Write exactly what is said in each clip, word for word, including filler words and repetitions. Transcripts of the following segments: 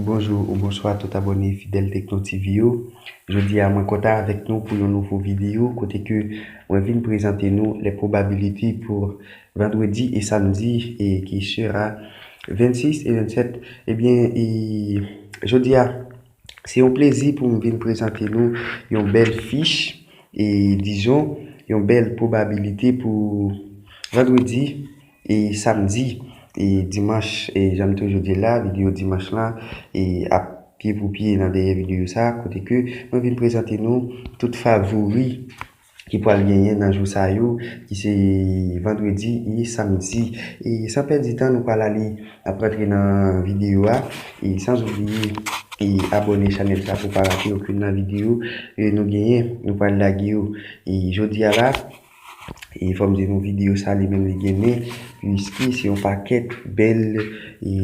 Bonjou ou bonswa tout abòne fidèl Tekno TV yo. Jodi a mwen kontan avèk nou pou yon nouvo videyo kote ke mwen vin prezante nou les probabilités pour vendredi et samedi et qui sera vingt-six et vingt-sept. Ebyen, e, jodi a, se yon plezi pou m vin prezante nou yon bèl fich, e, dizon, yon bèl probabilité pou vandredi e samdi e dimanch. E jan m toujou di la, videyo dimanch lan e ap pye pou pye nan dèyè videyo sa, kote ke mwen vin prezante nou tout favori ki pral genyen nan jou sa yo, ki se vandredi e samdi. E san pèdi tan, nou pral ale, n ap rantre nan videyo a. E san oubliye e abòne chanèl sa pou pa rate okenn nan videyo e nou genyen, nou pral lage yo. E jodi a la, e fò m di nou videyo sa li menm li gen men, piske se yon pakèt bèl e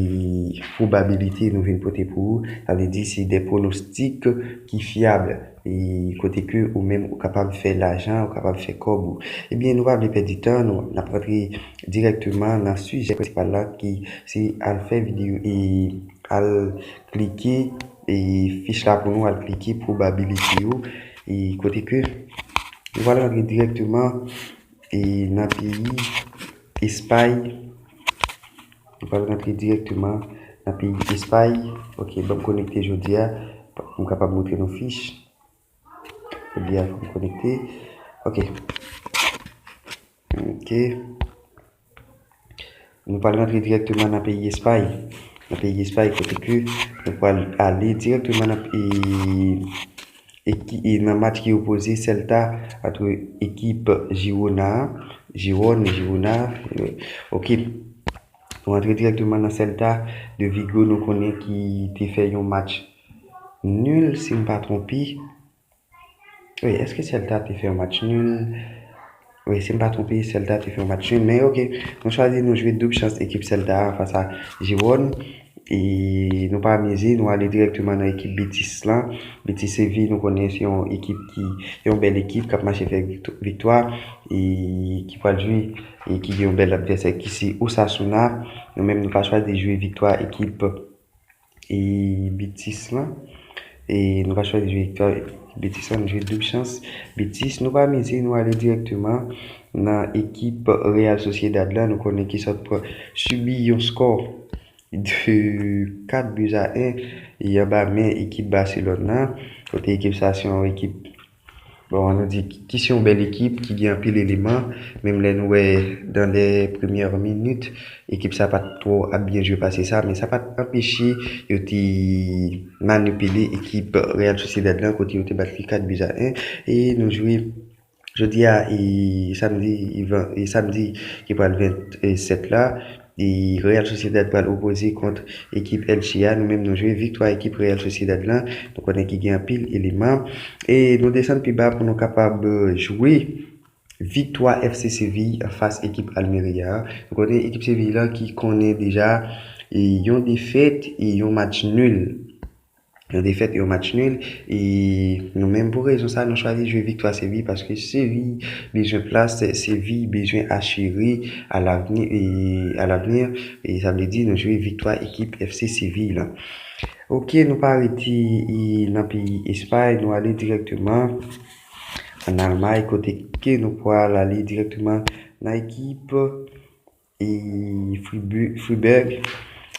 probabilité nou vin pote pou ou. Sa vle di se de pronostik ki fyab. E kote ke ou menm ou kapab fè lajan, ou kapab fè kòb ou. Ebyen, nou pa vle pèdi tan, nou, n ap rantre dirèkteman nan sijè prensipal la ki se al fè videyo e al klike e fich la pou nou, al klike probabilité yo. E kote ke nou pral rantre dirèkteman e nan peyi Espay. Nou pral rantre dirèkteman nan peyi Espay. Ok, ban m konekte jodi a pou m kapab montre nou fich. Jodi a, fò m konekte. Ok. Ok. Nou pral rantre dirèkteman nan peyi Espay. Nan peyi Espay, kote ke nou pral ale dirèkteman nan, e, e ki, e nan match ki opoze Celta ant ekip Girona, Gironne, Girona. E, ok. Nou antre dirèkteman nan Celta de Vigo, nou konnen ki te fè yon match nil, si m pa twonpe. Wi, èske Celta te fè yon match nil? Wi, si m pa twonpe, Celta te fè yon match nil. Men ok, nou chwazi nou jwe doub chans ekip Celta a fas a Gironne. E nou pa mize, nou ale dirèkteman nan ekip Betis lan. Betis Séville, nou konnen se yon ekip ki, yon bèl ekip k ap mache fè viktwa, e ki pral jwe, e ki gen yon bèl advèsè ki se Osasuna. Nou menm, nou pa chwazi jwe viktwa ekip e Betis lan. E nou pa chwazi jwe viktwa Betis lan, nou jwe doub chans Betis. Nou pa mize, nou ale dirèkteman nan ekip Real Sociedad la. Nou konnen ki sòt pran, sibi yon skò de kat bi a en e anba men ekip Barcelone nan. Kote ekip sa se yon ekip, bon, an nou di ki se yon bèl ekip ki gen anpil eleman. Menm lè nou wè dans les premières minutes, ekip sa pa t twò ap byen jwe pase sa, men sa pa t anpeche yo te manipile ekip Real Sociedad lan kote yo te bat li kat bi a en. E nou jwe jodi a, e samdi, e ven-, e samdi ki pral vennsèt la, e Real Sociedad pral opoze kont ekip Elche a. Nou menm, nou jwe viktwa ekip Real Sociedad lan. Nou konnen ki gen anpil eleman. E nou desann pi ba pou nou kapab, e, jwe viktwa F C Séville anfas ekip Almeria. Nou konnen ekip Séville lan ki konnen deja, e, yon defèt e yon match nil. Yon defèt, yon match nil. E nou menm, pou rezon sa, nou chwazi jwe viktwa Séville, paske Séville bezwen plas, Séville bezwen asire alavni, e alavni, e sa vle di nou jwe viktwa ekip F C Séville lan. Ok, nou pa rete, e, nan peyi Espay, nou ale dirèkteman ann Almay, kote ke nou pral ale dirèkteman nan ekip e Fribu-, Fribourg.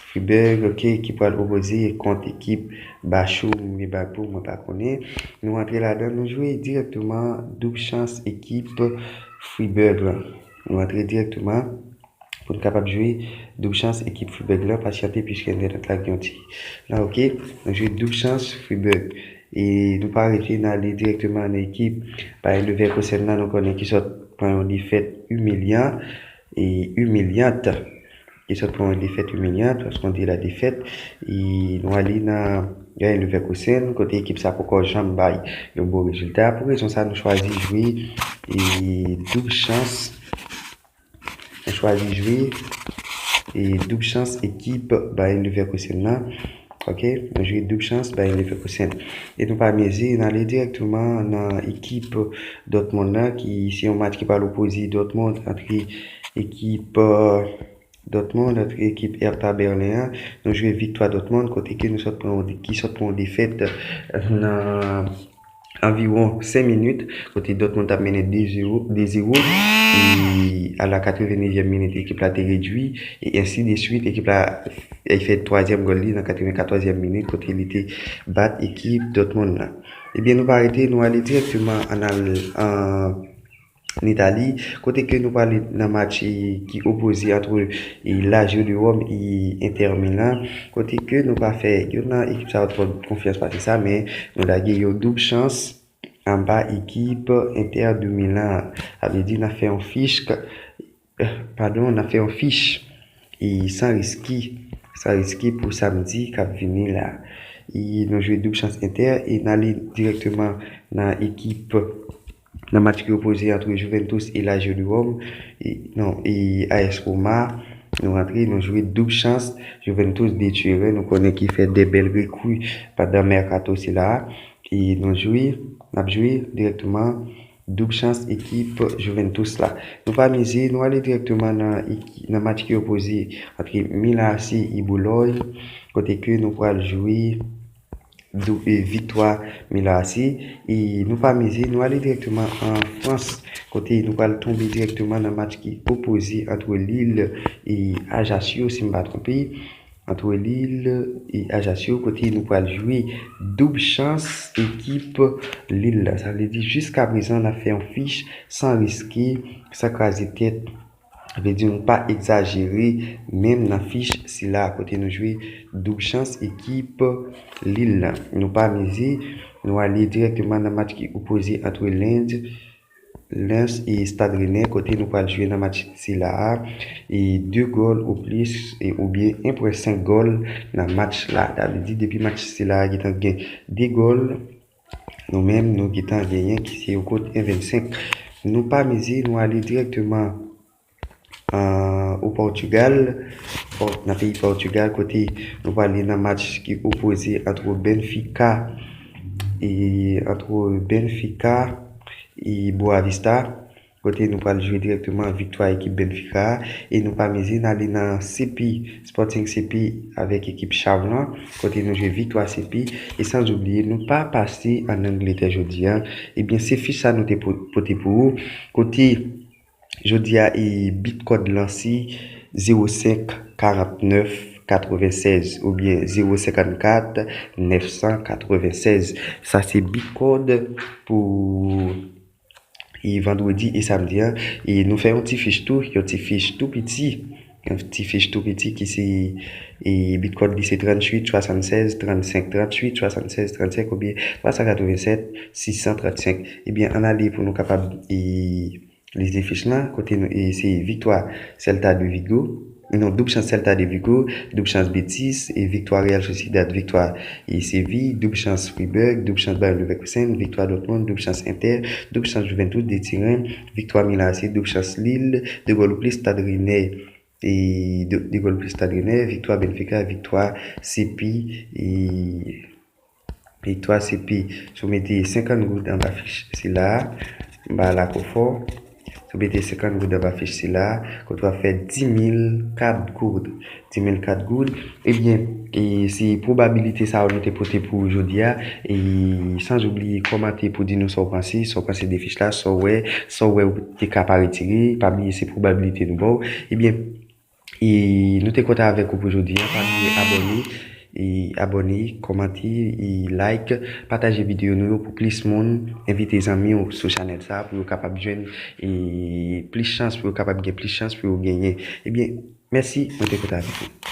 Fribourg, ok, ki pral opoze kont ekip Bachou, Mibapou, mwen pa konnen. Nou antre ladan, nou jwe dirèkteman doub chans ekip Fribourg lan. Nou antre dirèkteman pou n kapab jwe doub chans ekip Fribourg lan, pasyante piske entènèt la gen yon ti, la, ok, nou jwe doub chans Fribourg. E nou pa rete, n ale dirèkteman nan ekip Bayer Leverkusen nan, nou konnen ki sòt pran yon defèt imilyan e imilyant. Ki sòt pran yon defèt imilyant, paske on di la défaite. E nou ale nan Bayer Leverkusen, kote ekip sa poko janm bay yon bon rezilta. Pou rezon sa, nou chwazi jwe e doub chans. Nou chwazi jwe e doub chans ekip Bayer Leverkusen nan. Ok, nou jwe doub chans Bayer Leverkusen. E nou pa mize, nou ale dirèkteman nan ekip Dortmund nan, ki se yon match ki pral opoze Dortmund antre ekip, euh, Dortmund, antre ekip Hertha Berlin an. Nou jwe viktwa Dortmund, kote ke nou sot pran, ki sot pran yon defèt nan anviwon senk minit, kote Dortmund t ap mennen de zewo, de zewo, e a la katrevennezyèm minit, ekip la te redui, e ensi de swit, ekip la, e fè twazyèm gòl li nan katrevenkatòzyèm minit, kote li te bat ekip Dortmund la. Ebyen, nou pa rete, nou ale dirèkteman ann al an Itali, kote ke nou prale nan match, e, ki opoze antre, e, Lazio de Rome e Inter Milan, kote ke nou pa fè youn nan ekip sa yo twò konfyans pase sa, men nou lage yon doub chans anba ekip Inter de Milan an. Sa vle di n ap fè yon fich, k- eh, padon, n ap fè yon fich, e, san riske, san riske pou samdi k ap vini la. E nou jwe doub chans Inter e n ale dirèkteman nan ekip, nan match ki opoze antre Juventus e Lazio de Rome, e, non, e A S Roma. Nou rantre, nou jwe doub chans Juventus de Turin, nou konnen ki fè de bèl rekri pandan mèkato sila a. E nou jwe, n ap jwe dirèkteman doub chans ekip Juventus la. Nou pa mize, nou ale dirèkteman nan eki- nan match ki opoze antre Milan A C e Boulogne, kote ke nou pral jwe dou- e, viktwa Milan A C. E nou pa mize, nou ale dirèkteman an Frans, kote nou pral tonbe dirèkteman nan match ki opoze antre Lille e Ajaccio, si m pa twonpe. Antre Lille e Ajaccio, kote nou pral jwe doub chans ekip Lille la. Sa vle di, jiska prezan, n ap fè yon fich san riske, san kraze tèt. Sa vle di, nou pa egzajere, menm nan fich sila, kote nou jwe doub chans ekip Lille la. Nou pa mize, nou ale dirèkteman nan match ki opoze antre Lens, Lens e Stade Rennais, kote nou pral jwe nan match sila a, e de gòl o plis, e oubyen en pwen senk gòl nan match la. Sa vle di, depi match sila a gentan gen de gòl, nou menm, nou gentan genyen ki se yon kont en vennsenk. Nou pa mize, nou ale dirèkteman, e, o Pòtigal, Pò- nan peyi Pòtigal, kote nou prale nan match ki opoze antre Benfica e antre Benfica e Boa Vista, kote nou pral jwe dirèkteman viktwa ekip Benfica a. E nou pa mize, n ale nan C P, Sporting C P avèk ekip Chav lan, kote nou jwe viktwa C P. E san oubliye, nou pa pase ann Angletè jodi a. Ebyen, se fich sa nou te po- pote pou ou. Kote jodi a, e, bit kòd lan se zewo senk karantnèf katrevensèz oubyen zewo senkannkat nèf san katrevensèz. Sa se bit kòd pou, e, vandredi e samdi an. E nou fè yon ti fich tou, yon ti fich tou piti. Yon ti fich tou piti ki se, e, bit kòd li se tranntuit swasanntsèz trannsenk, tranntuit swasanntsèz trannsenk oubyen twa san katrevensèt sis san trannsenk. Ebyen, ann ale pou nou kapab, e, li se fich lan, kote nou, e, se viktwa Celta de Vigo, non, doub chans Celta de Vigo, doub chans Betis, e viktwa Real Sociedad, viktwa, e, Séville, doub chans Freiburg, doub chans Bayer Leverkusen, viktwa Dortmund, doub chans Inter, doub chans Juventus de Turin, viktwa Milan A C, doub chans Lille, de gòl ou plis Stade Rennais, e de, de gòl ou plis Stade Rennais, viktwa Benfica, viktwa C P, e Viktwa C P, si w mete senkant goud anba fich sila a, m ba la konfò, si w mete senkant goud anba fich sila a, kote w ap fè di mil kat goud. Di mil kat goud. Ebyen, e se pwobabilite sa yo nou te pote pou ou jodi a. E san oubliye kòmante pou di nou sa w panse, sa w panse de fich la, sa w wè, sa w wè ou te ka pa retire. Pa bliye se pwobabilite nou ba w. Ebyen, E nou te kontan avèk ou pou jodi a. Pa bliye abòne, e abòne, kòmante, e like, pataje videyo nou yo pou plis moun, envite zanmi w sou chanèl sa a pou yo kapab jwenn, e plis chans, pou yo kapab gen plis chans pou yo genyen. Ebyen, mèsi, mwen te kontan avèk ou.